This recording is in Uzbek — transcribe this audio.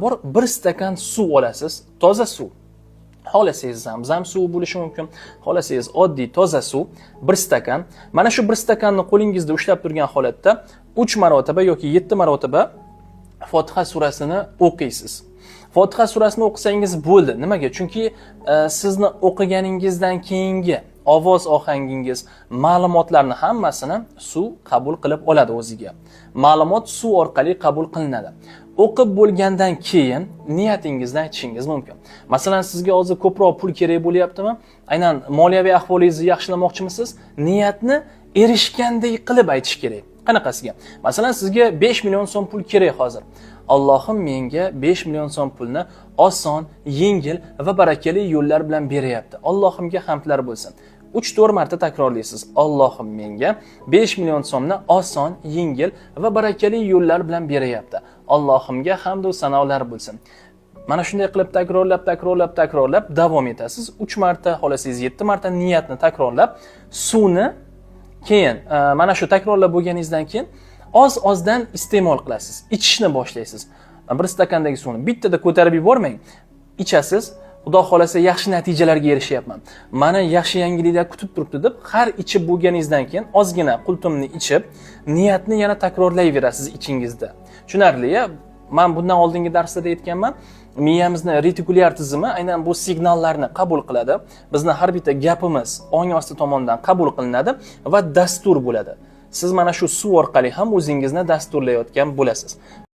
Bor, bir stakan suv olasiz, toza suv. Xohlasangiz, zamzam suvi bo'lishi mumkin, xohlasangiz, oddiy toza suv, bir stakan. Mana shu bir stakanni qo'lingizda ushlab turgan holatda 3 marotaba yoki 7 marotaba Fotiha surasini o'qiysiz. Fotiha surasini o'qisangiz bo'ldi. Nimaga? Chunki sizni o'qiganingizdan keyingi ovoz ohangingiz, ma'lumotlarni hammasini suv qabul qilib oladi o'ziga. Ma'lumot suv orqali qabul qilinadi. O'qib bo'lgandan keyin niyatingizni aytishingiz mumkin. Masalan, sizga hozir ko'proq pul kerak bo'lyaptimi? Aynan moliyaviy ahvolingizni yaxshilamoqchimisiz? Niyatni erishgandek qilib aytish kerak. Qanaqasiga? Masalan, sizga 5 million so'm pul kerak hozir. Allohim menga 5 million so'm pulni oson, yengil va barakali yo'llar bilan beryapti. Allohimga hamdlar bo'lsin. 3-4 marta takrorlaysiz. Allohim menga 5 million so'mni oson, yengil va barakali yo'llar bilan beryapti. Allohimga hamd va sanolar bo'lsin. Mana shunday qilib takrorlab, takrorlab, takrorlab davom etasiz. 3 marta, xohlasangiz 7 marta niyatni takrorlab, suvni keyin mana shu takrorlab bo'lganingizdan keyin oz-ozdan iste'mol qilasiz. Ichishni boshlaysiz. Bir stakandagi suvni bittada ko'tarib yubormang. Ichasiz. Xudo xohlasa, yaxshi natijalarga erishyapman. Mani yaxshi yangiliklar kutib turibdi deb har ichib bo'lganingizdan keyin ozgina qultumni ichib, niyatni yana takrorlayverasiz ichingizda. Tushunarli-ya? Men bundan oldingi darslarda aytganman. Miyamizni retikulyar tizimi aynan bu signallarni qabul qiladi. Bizni har bitta gapimiz ong osti tomonidan qabul qilinadi va dastur bo'ladi. Siz mana shu suv orqali ham o'zingizni dasturlayotgan bo'lasiz.